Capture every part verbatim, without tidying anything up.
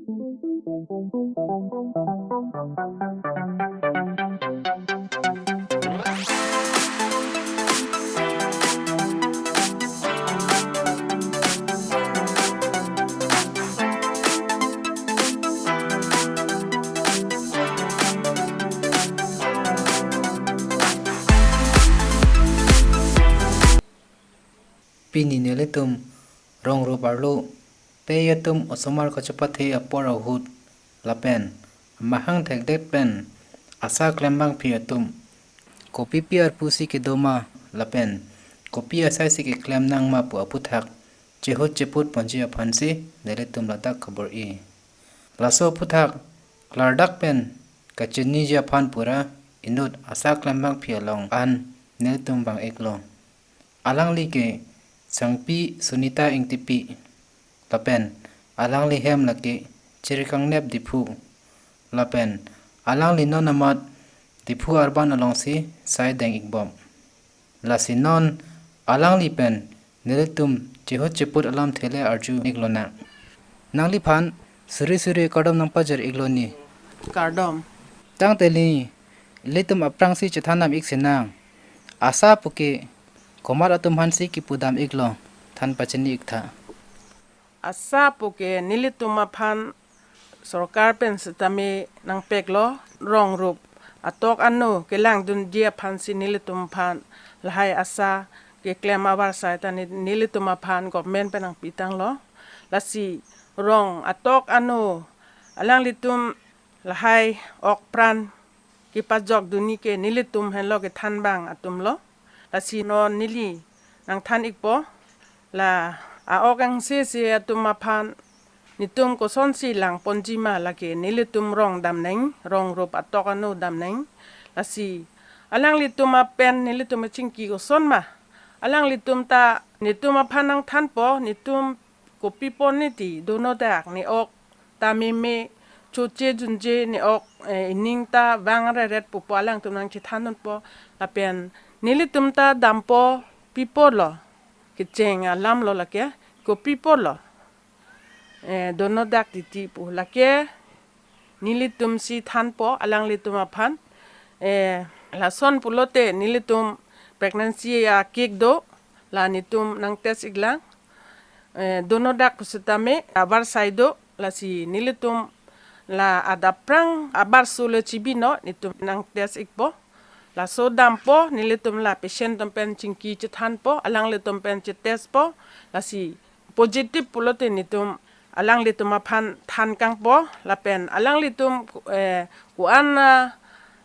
Pini nelitum rong rup arlo pei atum osomar kachepathe apor ahut lapen amahang thekdet pen ASHA klembangpi atum kopipi arpu si kedo ma lapen kopi asai si keklem nang ma pu aputhak chehut cheput ponji aphan si nelitum ladak kabor-i. Laso aputhak klardak pen kachiniji aphan pura inut ASHA klembangpi along an nelitum vang-iklo. Alangli ke Sangpi Sunita Ingtipi lapen alangli hem lake Chirikangnep Diphu lapen alangli non amat Diphu arban alongsi sai deng-ikbom. Lasi non alangli pen nelitum chehut cheput alamthe le arju-iklonang. Nangliphan suri suri kardom nangpajir-iklo ni. Kardom. Tangte ili, ilitum aphrangsi chethan dam-ik sinang. ASHA puke komat atum aphansi kipudam-iklo, than pachini-iktha. ASHA puke nelitum aphan sorkar pen sitame nangpeklo, rong rup atok ano kelangdunji aphansi nelitum aphan lahai ASHA keklem avarsai ta ne-, nelitum aphan government pen nangpitanglo. Lasi rong atok ano alanglitum lahai ok pran kepajokdunji ke nelitum henlo kethanbang atumlo. Lasi non neli nangthan-ikpo, la a-ok angse se atum aphan netum kosonsi langponji ma, lake nelitum rong damnang, rong rup atok ano damnang. Lasi alanglitum apen nelitum chingki koson ma. Alanglitum ta netum aphan nangthanpo, netum kopi pon niti, dono dak ne-ok ta meme, choche junje ne-ok, eh, ining ta vang reret pupo alangtum nangchethandunpo. Lapen nelitum ta dampo, pipolo, kecheng alamlo lake, kopi polo, eh, dono dak titi pu lake nelitum si thanpo alanglitum aphan. Eh, lason pulote nelitum pregnancy a-cake do, la netum nang test-iklang. Eh, dono dak pusitame avarsai do, lasi nelitum la adapprang abarso le chibino netum nang test-ikpo. Laso dampo, nelitum la patient atum pen chingki chethanpo, alanglitum pen chetestpo, lasi positive pulote netum alanglitum aphan thankangpo, lapen alanglitum, eh, ko-an,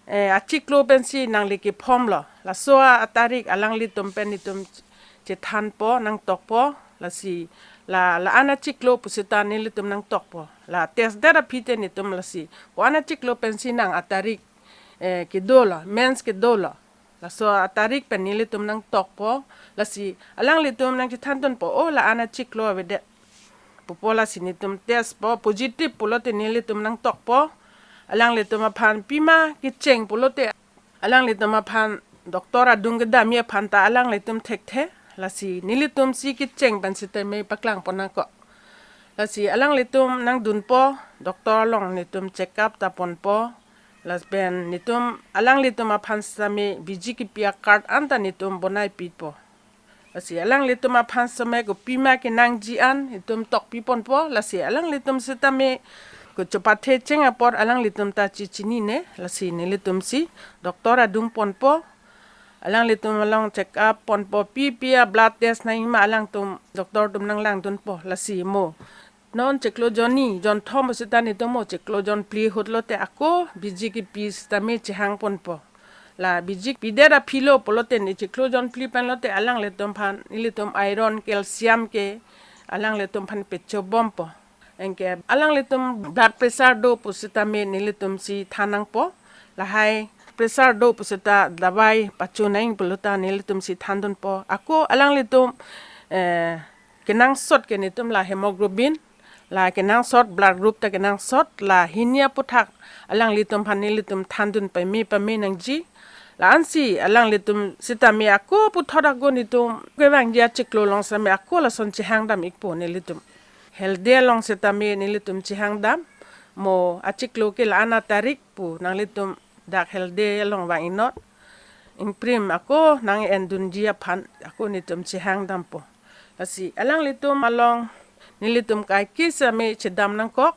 eh, achiklo pensi nangli kephomlo, laso atarik alanglitum pen netum chethanpo, nangtokpo, lasi la, la-an achiklo pusita nelitum nangtokpo. La test det aphi te netum lasi ko-an achiklo pensi nang atarik, eh, kedolo, mens kedolo. Laso atarik pen nelitum nangtokpo, lasi alanglitum nangchethandunpo, o la-an achiklo avedet pupo, lasi netum testpo, positive pulote nelitum nangtokpo. Alanglitum aphan pima kecheng pulote alanglitum aphan doctor adung kedamji aphan ta alanglitum thekthe, lasi nelitum si kecheng pen sitame paklangpon nangkok. Lasi alanglitum nangdunpo, doctor along netum check up ta ponpo. Lapen netum alanglitum aphan sitame B G K P a-card an ta netum bonai pipo. Lasi alanglitum aphan sitame kopima kenangji an netum tokpiponpo. Lasi alanglitum sitame kochepathe cheng apor alanglitum ta chechinine. Lasi nelitum si doctor adung ponpo. Alanglitum along check up ponpo, pipi a-blood test nangji ma alangtum doctor atum nanglangdunpo. Lasi mo non chiklo jon ni, jon thom pusita netum mo chiklo jon phli ahut lote ako B G K P sitame chehangponpo. La B G K P det aphi lo pulote ne chiklo jon phli pen lote alanglitum aphan, nelitum iron, calcium ke alanglitum aphan pechobompo. Anke alanglitum blood pressure do pusitame nelitum si than nangpo. Lahai pressure do pusita davai pacho nang pulo ta nelitum si thandunpo. Ako alanglitum, eh, kenangsot ke netum la hemoglobin, la kenangsot blood group ta kenangsot, la hini aputhak alanglitum aphan nelitum thandun pame pame nangji. La-ansi alanglitum sitame ako puthot ako netum kevangji achiklo along sitame ako lason chehang dam-ikpo nelitum. Healthy along setame nelitum chehang dam. Mo achiklo ke la-an atarik pu nanglitum dak healthy along vang inot. Ingprim ako nang-endunji aphan ako netum chehang dampo. Lasi alanglitum along nelitum kaike setame chedam nangkok.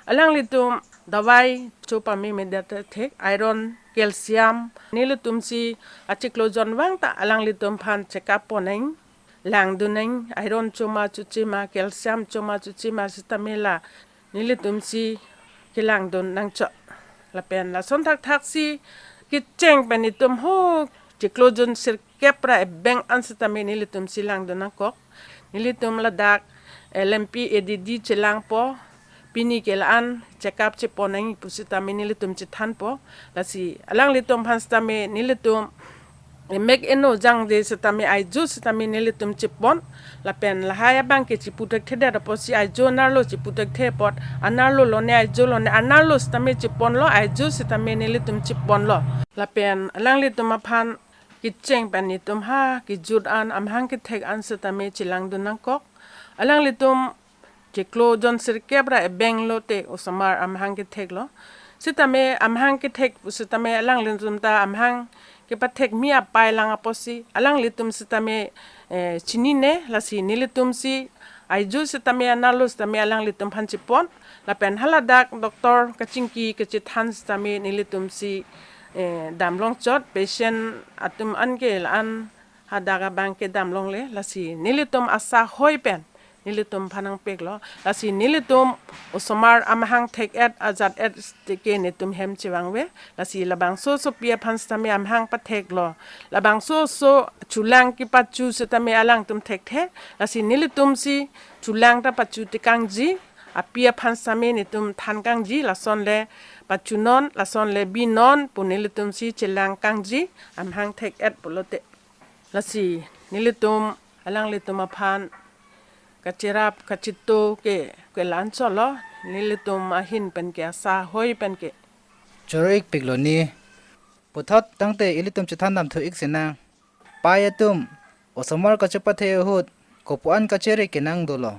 Alanglitum dawai chopame media thek, iron, calcium. Nelitum si achiklo jon vang ta alanglitum aphan check up pon nang, langdun nang, iron choma chochema, calcium choma chochema setame la nelitum si kelangdun nangchot. Lapen lason thakthak si kecheng pen netum ho chiklo jon sirkep ra ebeng an setame nelitum si langdun nangkok. Nelitum ladak L M P A D D chelangpo, pini ke la-an check up chepon nang pu setame nelitum chethanpo. Lasi alanglitum aphan setame nelitum emek eno jangje setame ajo setame nelitum chepon. Lapen lahai abang ke chipu thekthedet apotsi ajo anerlo chipu thekthe apot, anerlo lone ajo lone anerlo setame cheponlo, ajo setame nelitum cheponlo. Lapen alanglitum aphan kecheng pen netum ha kejut an amahang kethek an setame chelangdun nangkok. Alanglitum chiklo jon sirkep ra ebeng lote osomar amahang ketheklo. Setame amahang kethek setame alanglitum ta amahang kepathek mi apai lang apotsi alanglitum setame, eh, chinine. Lasi nelitum si ajo setame anerlo setame alanglitum aphan chepon. Lapen haladak doctor kachingki kachethan setame nelitum si, eh, damlongchot, patient atum an ke la-an hadak abang ke damlongle. Lasi nelitum ASHA hoi pen nelitum aphan nangpeklo. Lasi nelitum osomar amahang thek-et ajat-et ke netum hem chevangve. Lasi labangso osopi aphan setame amahang patheklo. Labangso oso chulang kepachu setame alangtum thekthe. Lasi nelitum si chulang ta pachu tekangji, api aphan setame netum thankangji, lason le pachunon, lason le binon pu nelitum si chelangkangji, amahang thek-et pulote. Lasi nelitum alanglitum aphan kacherap kachito ke kelan cholo, nelitum ahin pen ke ASHA hoi pen ke. Choro-ikpiklo ni. Puthot tangte ilitum chethan dam thu-ik sinang. Pei atum osomar kachepathe ahut kopuan kachere kenang dolo?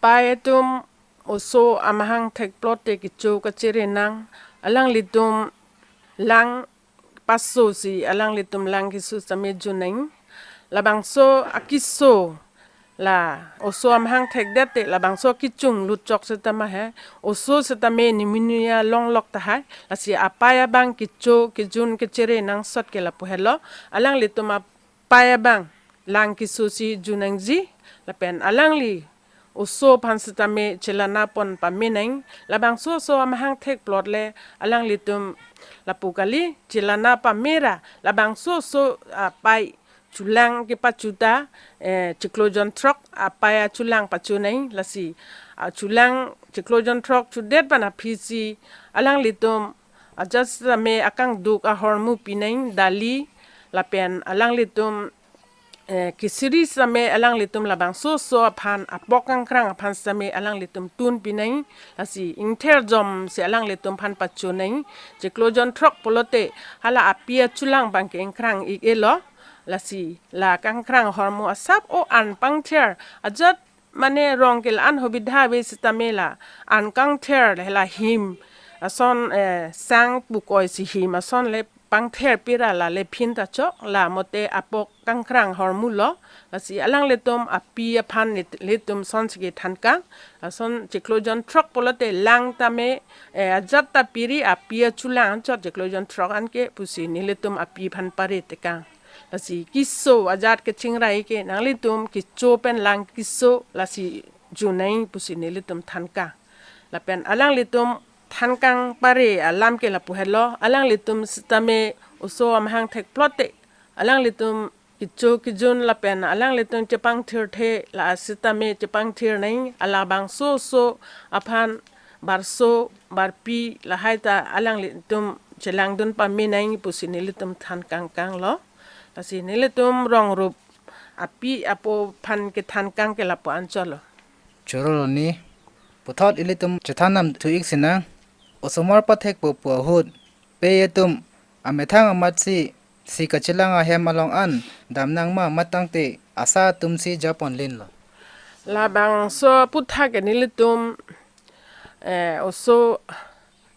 Pei atum oso amahang thekplot te kecho kachere nang, alanglitum lang paso si alanglitum lang keso setame jun nang. Labangso akeso la oso amahang thekdet te labangso kechung lutchok setame he, oso setame pneumonia longlok tahai. Lasi apei abang kecho kejun kachere nangsot ke lapu helo. Alanglitum apei abang lang keso si jun nangji, lapen alangli oso aphan setame chelana pon pame nang. Labangso oso amahang thekplot le alanglitum lapu kali, chelana pame ra labangso oso apei chulang kepachu ta, eh, chiklo jon throk apei achulang pachu nang. Lasi achulang chiklo jon throk chudet pen aphi si alanglitum ajat setame akangduk ahormu pi nang, dali, lapen alanglitum, eh, kisiri setame alanglitum labangso oso aphan, apok kangkrang aphan setame alanglitum tun pi nang. Lasi ingther jom si alanglitum aphan pachu nang. Chiklo jon throk pulote hala api achulang abang ke ingkrang-ik-elo. Lasi la kangkrang ahormu asap o an pangther ajat mane rong ke la-an hobidha ave setame la an kangther le la him ason, eh, sang pukoi si him ason le pangther pira la le phin ta chok la mote apok kangkrang ahormu lo. Lasi alanglitum api aphan lit-, litum son si kethankang. Lason chiklo jon throk pulote lang tame, eh, ajat ta piri api achulang anchot chiklo jon throk anke pusi nelitum api aphan pare tekang. Lasi keso ajat kachingrai ke nanglitum kecho pen lang keso lasi jun nang pusi nelitum thankang. Lapen alanglitum thankang pare alam ke lapu helo, alanglitum setame oso amahang thekplot te alanglitum kecho kejun lapen alanglitum chepangthirthe la setame chepangthir nang, labangso oso aphan barso barpi lahai ta alanglitum chelangdun pame nang pusi nelitum thankangkanglo. Lasi nelitum rong rup api apo aphan kethankang ke lapu anchot lo. Chorolo ni. Puthot ilitum chethan dam thu-ik sinang. Osomar pathekpo pu ahut pei atum amethang amat si, si kachelang ahem along an dam nang ma, mate tangte ASHA atum si japon linlo? Labangso aputhak ke nelitum, eh, oso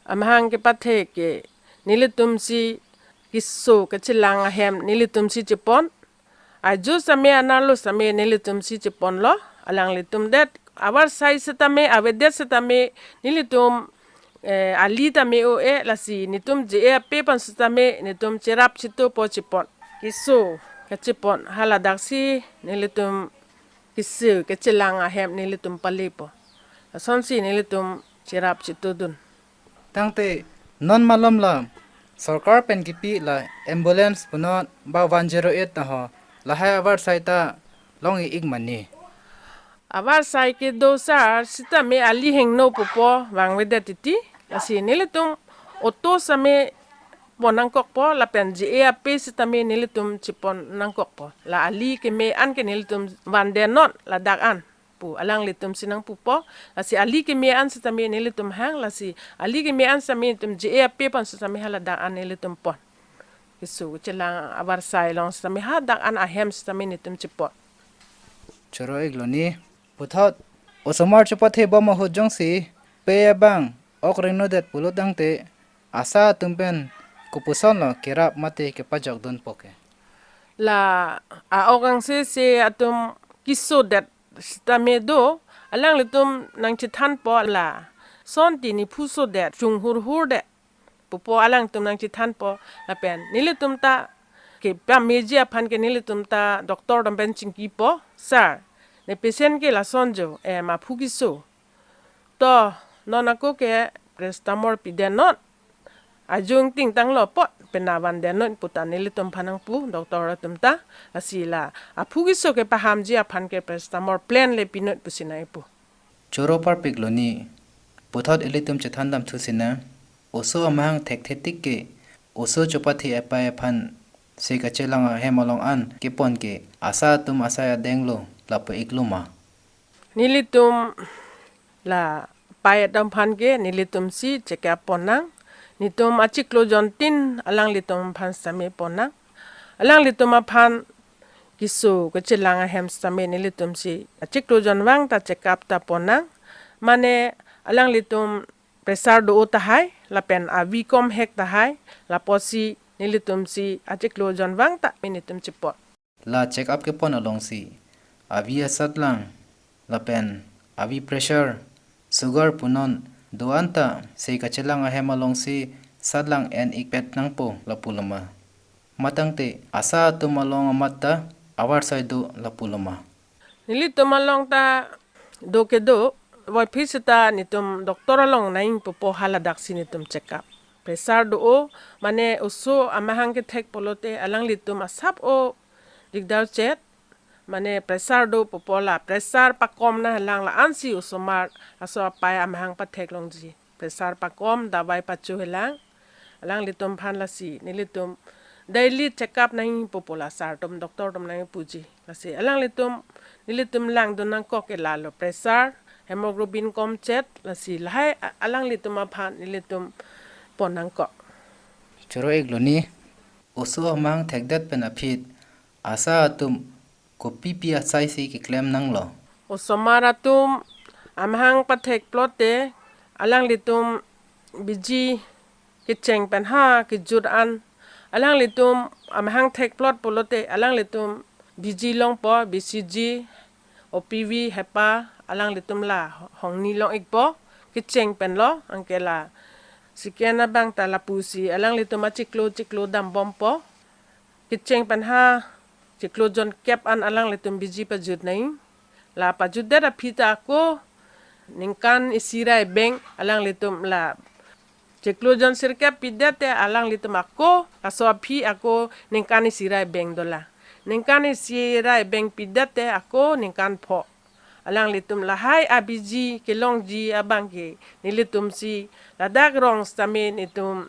amahang kepathe ke nelitum si keso kachelang ahem nelitum si chepon. Ajo sitame anerlo sitame nelitum si cheponlo. Alanglitum det avarsai sitame avedet sitame nelitum, eh, ali tame o-e, lasi netum je-e ape aphan sitame netum cherap chetopo chepon. Keso kachepon haladak si nelitum keso kachelang ahem nelitum palepo. Lasonsi nelitum cherap chetodun. Tangte non malom la sorkar pen kipi la ambulance punon ba one zero eight ta ho, lahai avarsai ta long-ik mane? Avarsai kedo sar sitame ali hingno pupo vangvedet titi. Lasi nelitum auto sitame pon nangkokpo, lapen je-e ape sitame nelitum chepon nangkokpo. La ali keme an ke nelitum vandennon ladak an pu alanglitum si nangpupo. Lasi ali keme an sitame nelitum hang, lasi ali keme an sitame netum je-e ape aphan sitame haladak an nelitum pon. Keso kachelang avarsai along sitame hadak an ahem sitame netum chepon. Choro-iklo ni. Puthot osomar chepathe bom ahut jongsi pe abang ok rengnodet pulo tangte ASHA atum pen kopusonlo kerap mate kepajokdunpo ke? La a-ok angse se atum kesodet sitame do, alanglitum nangchethanpo, lason ti nephu sodet, chung hurhurdet pupo alangtum nangchethanpo. Lapen nelitum ta kepameji aphan ke nelitum ta doctor atum pen chingkipo, "Sir, ne patient ke lason jo, eh, maphu keso. To, non ako ke paracetamol pidennon. Ajo ingting tanglo apot pena vandennon," pu ta nelitum aphan nangpu doctor atum ta. Lasi la aphu keso kepahamji aphan ke paracetamol plain le pinot pusi nangpu. Choro parpiklo ni. Puthot ilitum chethan damthu sinang. Oso amahang thekthe tik ke oso chepathe apai aphan se kachelang ahem along an kepon ke ASHA atum asai adenglo lapu-iklo ma? Nelitum la apai atum aphan ke nelitum si check up ponnang. Netum achiklo jontin alanglitum aphan sitame ponnang. Alanglitum aphan keso kachelang ahem sitame nelitum si achiklo jonvang ta check up ta ponnang. Mane alanglitum pressure do-o tahai, lapen avi komhek tahai, lapusi nelitum si achiklo jonvang ta me netum chepon. La check up kepon alongsi avi asatlang, lapen avi pressure, sugar punon do-an ta se kachelang ahem alongsi satlang en-ikpet nangpo lapulo ma? Matangte ASHA atum along amat ta avarsai do lapulo ma? Nelitum along ta do kedo, voiphit seta netum doctor along nangpupo haladak si netum check up. Pressure do-o, mane oso amahang kethek pulote alanglitum asap o dikdar chet, mane pressure do pupo, la pressure pakom nanglang la ansi osomar aso apai amahang pathek longji. Pressure pakom, davai pachohelang. Alanglitum aphan lasi nelitum daily check up nangpupo, la sir atum doctor atum nangpuji. Lasi alanglitum nelitum langdun nangkok ke lalo pressure, hemoglobin kom chet, lasi lahai a-, alanglitum aphan nelitum pon nangkok. Choro-iklo ni. Oso amahang thekdet pen aphi ASHA atum kopipi asai si keklem nanglo? Osomar atum amahang pathek pulote alanglitum biji kecheng pen ha kejut an, alanglitum amahang thek pulot pulote alanglitum biji longpo, BCG, OPV, hepa, alanglitum la hongni long-ikpo, kecheng penlo, anke la second abang ta lapusi alanglitum achiklo chiklo dambompo. Kecheng pen ha chiklo jonkep an alanglitum biji pajut nang. La pajutdet aphi ta ako ningkan isi ra ibeng alanglitum la chiklo jon sirkep pidet te alanglitum ako, laso aphi ako ningkan isi ra ibeng dolang. Ningkan isi ra ibeng pidet te ako ningkan pho. Alanglitum lahai abiji kelongji abang ke nelitum si ladak rong sitame netum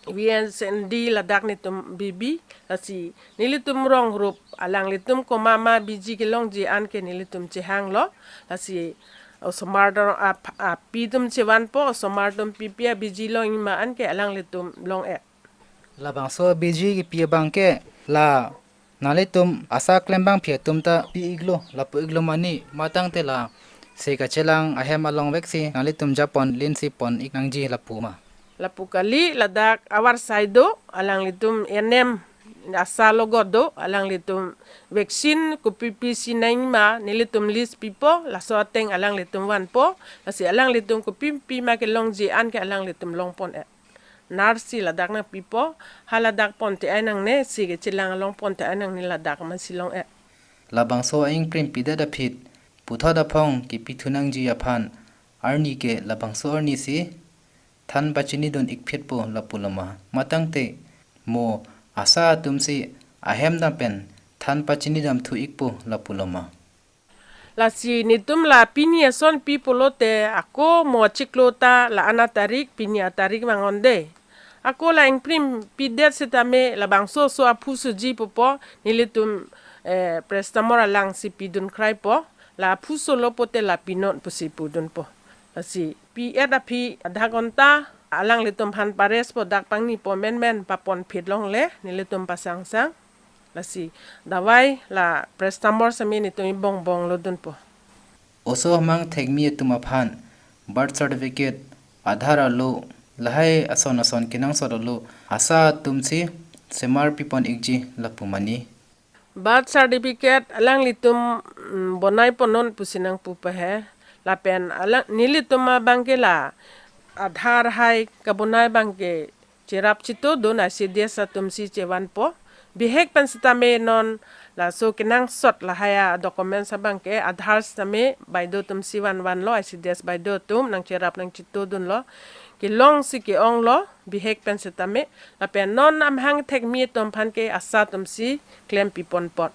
VNCND ladak netum bibi, lasi nelitum rong rup alanglitum komat ma biji kelongji anke nelitum chehanglo, lasi osomar atum ap-, api atum chevanpo, osomar atum pipi abiji long-ik ma anke alanglitum long-et. Labangso abiji kepi abang ke la Nanglitum ASHA klembangpi atum ta pi-iklo lapu-iklo ma ne, matangte la se kachelang ahem along veksi nanglitum japon linsi pon-ik nangji lapu ma? Lapu kali, ladak avarsai do, alanglitum A N M, ASHA logot do, alanglitum vaccine kopi pisi nangma nelitum list pipo, laso ateng alanglitum vanpo, lasi alanglitum kopi pima kelongji an ke alanglitum longpon-et. Nurse si ladak nangpipo, ha ladak ponte ai nangne, se kachelang along ponte ai nangne, ladak mansi long-et. Labangso a-ingprim pidet aphi, puthot aphong kipithu nangji aphan arni ke labangso arni si than pachinidun-ik phitpo lapulo ma? Matangte mo ASHA atum si ahem dam pen than pachinidam thu-ikpo lapulo ma? Lasi netum la pini ason pi pulote ako mo chiklo ta la-an atarik, pini atarik vang-onde. Ako la ingprim pidet setame labangso oso aphu suji pupo, nelitum, eh, paracetamol alang si pidun kraipo, la aphu solo pote la pinon pusi pudunpo. Lasi pi-et aphi adha ghonta alanglitum aphan pares po, dak pangni po menmen papon phit longle, nelitum pasangsang. Lasi dawai la paracetamol sitame netum ibongbong lodunpo. Oso amang thekmi atum aphan birth certificate, Aadhaar arlo, lahai ason ason kenangsot arlo ASHA atum si semar pipon-ikji lapu ma ne? Birth certificate alanglitum, mm, bonai ponnon pusi nangpu pahe. Lapen alang nelitum abangke la Aadhaar hai kabonai abangke cherap chitodun, I C D S atum si chevanpo. Bihek pen setame non laso kenangsot lahai a-documents abangke Aadhaar setame baideo atum si vanvanlo, I C D S baideo atum nangcherap nangchitodunlo. Kelong si ke-onglo, bihek pen setame. Lapen non amahang thekmi atum aphan ke ASHA atum si klem piponpot.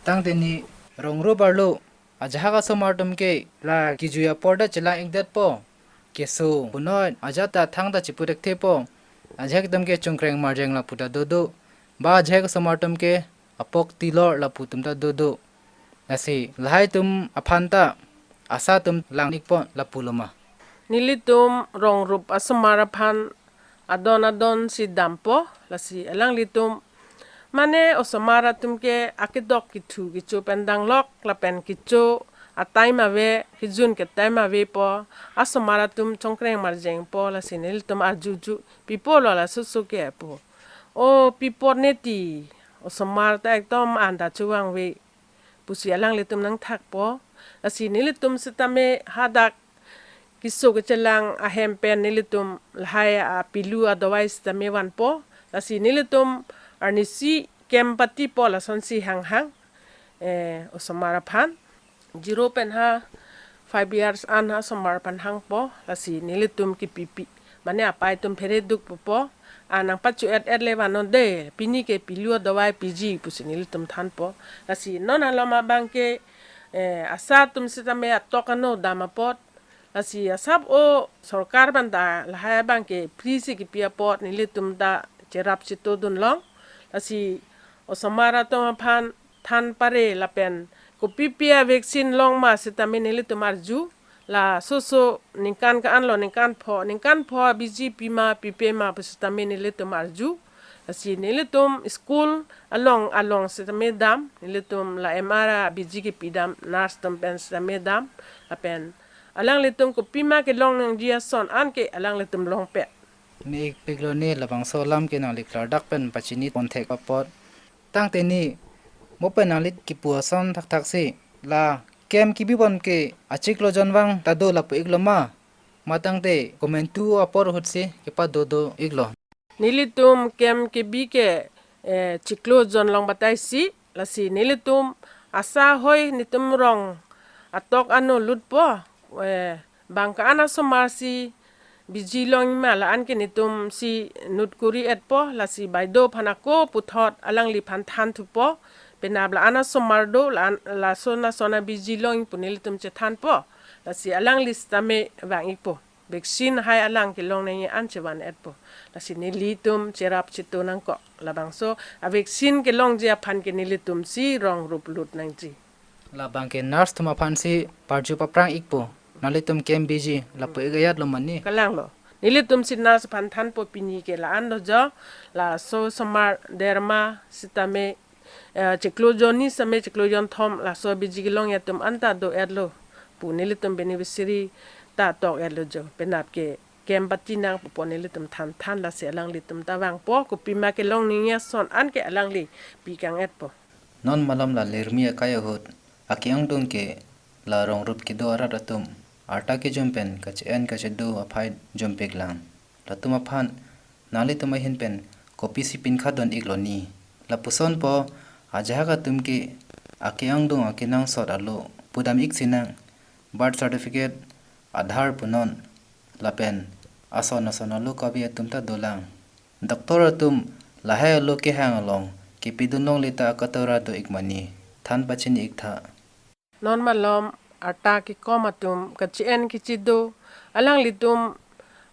Tangte ne rong rup arlo ajahak asomar atum ke la kejui apor ta chelang-ikdetpo. Keso punoi ajat ta thangta chiputhekthepo. Ajahak atum ke chongkreng marjeng lapu ta dodo. Ba ajahak asomar atum ke apok tilor lapu atum ta dodo. Lasi lahai atum aphan ta ASHA atum lang-ikpo lapulo ma? Nelitum rong rup asomar aphan adon adon si dampo, lasi alanglitum mane osomar atum ke akedok kethu kecho pen danglok, lapen kecho a-time ave, kejun ke-time avepo, asomar atum chongkreng marjengpo, lasi nelitum arjuju, pi pulo laso oso ke pu? O, pi apot ne ti, osomar ta ekdom anta chevangve pusi alanglitum nangthakpo. Lasi nelitum setame hadak keso kechelang ahem pen nelitum lahai apilu adawai setame vanpo. Lasi nelitum arnisi camp patipo, lasonsi hanghang, eh, osomar aphan, zero pen ha five years an asomar aphan hangpo. Lasi nelitum kipipi, mane apai atum phere duk pupo. A, nangpacho-et-et le vannon de, pini ke pilu adawai piji pusi nelitum thanpo. Lasi non alom abangke, eh, ASHA atum setame atok ano dam apot. Lasi asap o sorkar aphan ta lahai abangke free si kipi apot nelitum ta cherap chitodun long. Lasi osomar atum aphan than pare lapen kopi pi a-vaccine longma setame nelitum arju. Laso oso ningkan ko-anlo, ningkan pho, ningkan pho a-B G pima, pipe ma pu setame nelitum arju. Lasi nelitum school along along setame dam, nelitum la M R a-B G kepidam, nurse atum pen setame dam, lapen alanglitum kopima kelong nangji ason an ke alanglitum longpet. Ne ik piklo ne, labangso alam ke nangli klardak pen pachini ponthek apot. Tangte ne mo pen nangli kipu ason thakthak si, la camp kebipon ke achiklo jonvang ta do lapu-iklo ma? Matangte komantu apor ahut si kepado do-iklo? Nelitum camp kebi ke, eh, chiklo jon long batai si, lasi nelitum ASHA hoi netum rong atok ano lutpo, eh, bang ko-an asomar si B G longma la-an ke netum si nut kuri-etpo, lasi baideo aphan ako puthot alangliphan than thupo, penap la-an asomar do, la-an, lason lason a-B G long pu nelitum chethanpo, lasi alangli setame vang-ikpo. Vaccine hai alang kelong nangji an chevan-etpo. Lasi nelitum cherap chito nangkok. Labangso a-vaccine kelongji aphan ke nelitum si rong rup lut nangji. Labang ke nurse atum aphan si parju paprang-ikpo, nanglitum camp biji lapu-ik ajat lo ma ne? Kalanglo. Nelitum si nurse aphan thanpo, pini ke la-an do jo, laso osomar derma setame Eh, chiklo jonni sitame chiklo jonthom laso abidi kelongji atum anta do-etlo pu nelitum beneficiary ta tok-etlo jo. Penap ke camp pati nang pupo nelitum than than, lasi alanglitum ta vangpo, kopima kelong nangji ason anke alangli pi kang-etpo. Non malom la Lirmi akai ahut ake-ongdung ke la rongrup kedo arat atum arta kejum pen kache-en kachedo aphai jumpiklang. Latum aphan nanglitum ahin pen kopisi pinkha don-iklo ni? Lapusonpo, ajahak atum ke ake-ongdung akenangsot alo pudam-ik sinang. Birth certificate, Aadhaar punon, lapen ason ason alo kave atum ta dolang. Doctor atum lahai alo kehang along kepidun longle ta akatora do-ik mani? Than pachini-iktha. Non malom arta kekom atum kache-en kachedo, alanglitum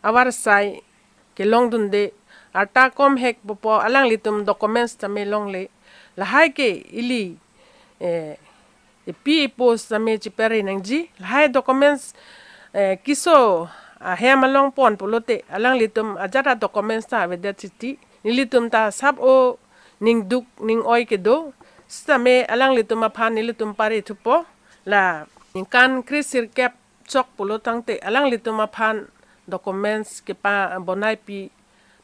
avarsai kelongdunde, arta komhek pupo, alanglitum documents tame longle. Lahai ke ili, eh, epi epo sitame chipare nangji. Lahai documents, eh, keso ahem along pon pulote alanglitum ajat adocuments ta avedet siti. Nelitum ta asap-o ningduk ning-oi kedo sitame alanglitum aphan nelitum pare thupo. La ningkan kre sirkep chok pulo tangte alanglitum aphan documents kepa bonai pi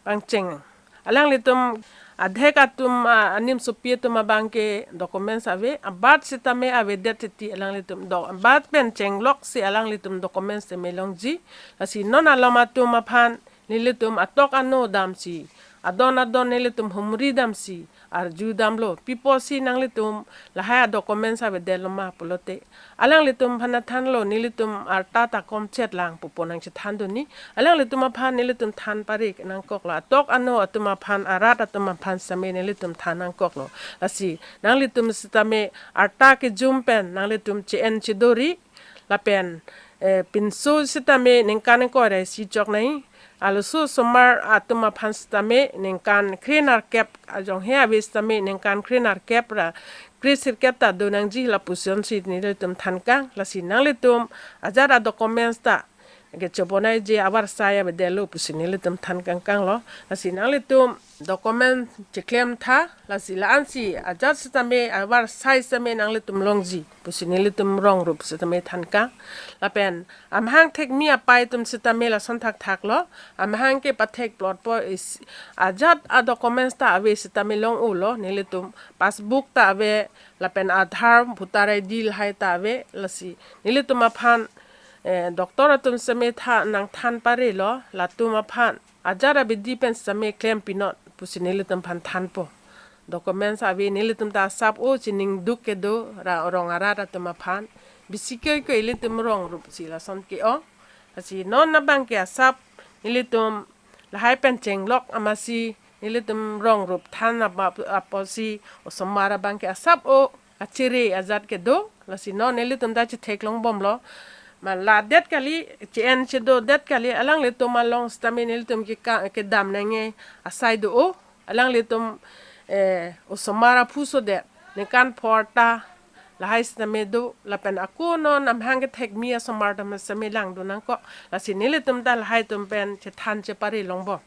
pangcheng. Alanglitum adhek atum, ah, anim sopi atum abang ke documents ave, a-birth sitame avedet siti alanglitum do, a-birth pen chenglok si alanglitum documents tame longji. Lasi non alom atum aphan nelitum atok ano damsi, adon adon nelitum humri damsi arju damlo, pipo si nanglitum lahai adocuments avedetlo ma pulote. Alanglitum aphan thanlo, nelitum arta ta komchet lang pupo nangchethan dun ni. Alanglitum aphan nelitum than pare nangkoklo. Atok ano atum aphan, arat atum aphan sitame nelitum than nangkoklo. Lasi nanglitum sitame arta kejum pen nanglitum che-en chedori, lapen, eh, pinso sitame ningkan ingkoi ra isi chok nai. Aluso osomar atum aphan sitame ningkan kre nerkep, ajong he ave sitame ningkan kre nerkep ra kre sirkep ta do nangji, lapuson si nelitum thankang. Lasi nanglitum ajat adocuments ta kechebonai je avarsai avedetlo pusi nelitum than kangkanglo. Lasi nanglitum document cheklem tha, lasi la-ansi ajat sitame avarsai sitame nanglitum longji pusi nelitum rongrup sitame thankang. Lapen amahang thekmi apai atum sitame lason thakthaklo, amahang ke pathek plotpo, is ajat adocuments ta ave sitame long-olo, nelitum passbook ta ave, lapen Aadhaar, voter I D lahai ta ave. Lasi nelitum aphan, eh, doctor atum sitame tha nangthan parelo, latum aphan ajat abidi pen sitame klem pinon pusi nelitum aphan thanpo. Documents ave, nelitum ta asap-o chiningduk kedo ra rong arat atum aphan. Bisi koi koi ilitum rongrup si lason ke-ong. Lasi non abang ke asap nelitum lahai pen chenglok amatsi nelitum rongrup than ap-, ap-, apotsi osomar abang ke asap-o kachere ajat kedo. Lasi non nelitum ta chethek longbomlo. Ma ladet kali, che-en chedodet kali, alanglitum along sitame nelitum ke ka-, kedam nangji asai do-o. Alanglitum, eh, osomar aphu sodet ningkan pho arta lahai sitame do, lapen ako non amahang kethekmi asomar atum sitame langdun nangkok. Lasi nelitum ta lahai atum pen chethan chepare longbom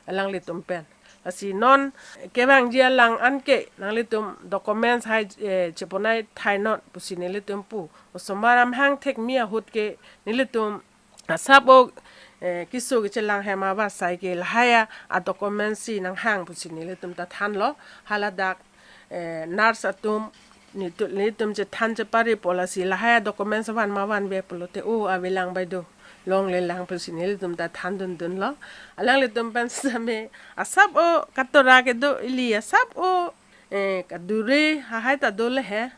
alanglitum pen. Lasi non kevangji alang anke nanglitum documents hai, eh, cheponai thainon pusi nelitum pu. Osomar amahang thekmi ahut ke nelitum asap-o, eh, keso kechelang hem avarsai ke lahai adocuments si nanghang pusi nelitum ta thanlo. Haladak, eh, nurse atum nelitu-, nelitum chethan cheparepo, lasi lahai adocuments van ma vanve pulote, o, avelang bai do, longlelang pusi nelitum ta thandundunlo. Alanglitum pen sitame asap-o katora kedo, ili asap-o, eh, kadure hahai ta dole he.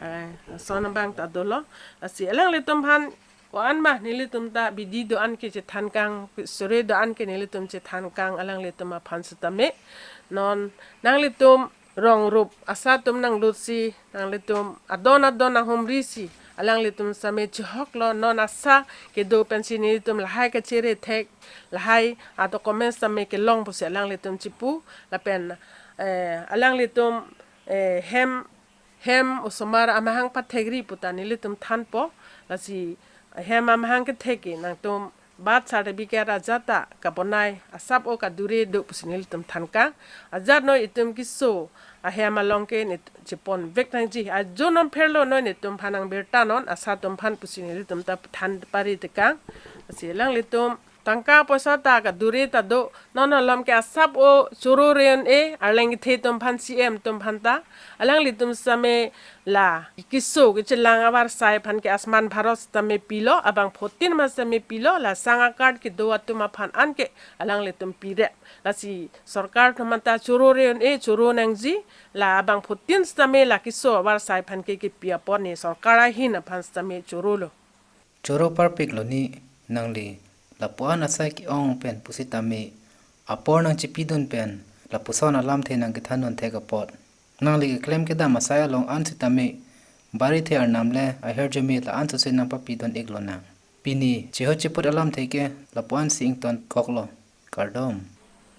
Eh, lason abang ta dolo. Lasi alanglitum aphan ko-an ma nelitum ta bidi do-an ke chethankang, sore do-an ke nelitum chethankang alanglitum aphan sitame. Non nanglitum rongrup asa atum nanglutsi, nanglitum adon adon nanghumrisi alanglitum sitame chihoklo. Non asa kedo pensi nelitum lahai kachere thek, lahai adocuments sitame kelong pusi alanglitum chipu. Lapen, eh, alanglitum, eh, hem hem osomar amahang pathekri puta nelitum thanpo. Lasi hem amahang kethek ke nangtum Birth certificate ajat ta kabonai asap o kadure do pusi nelitum than kang. Ajat non itum keso ahem along ke ne chepon vek nangji. Ajo non pherlo non itum phan nang birta non asap atum phan pusi nelitum ta than pari tekang. Lasi alanglitum tangka poisa ta kadure ta do, non alam ke asap o choro re-un-e, arleng kethe atum phan, C M atum phan ta, alanglitum sitame la keso kechelang avarsai aphan ke Ayushman Bharat sitame pilo, abangphutin ma sitame pilo, la sang a-card kedo atum aphan anke alanglitum pirep. Lasi sorkar atum anta choro re-un-e, choro nangji, la abangphutin sitame la keso avarsai aphan ke kepi apot ne sorkar ahin aphan sitame chorolo. Choro parpiklo ni nangli, lapu-an asai ke-ong pen pusitame apor nangchipidun pen lapuson alamthe nangkethandun thek apot. Nangli keklem kedam asai along an sitame barithe arnam le ahirjume la-an sose nangpapidun iklo nang. Pini chehut cheput alamthe ke lapu-an si ingtonkoklo. Kardom.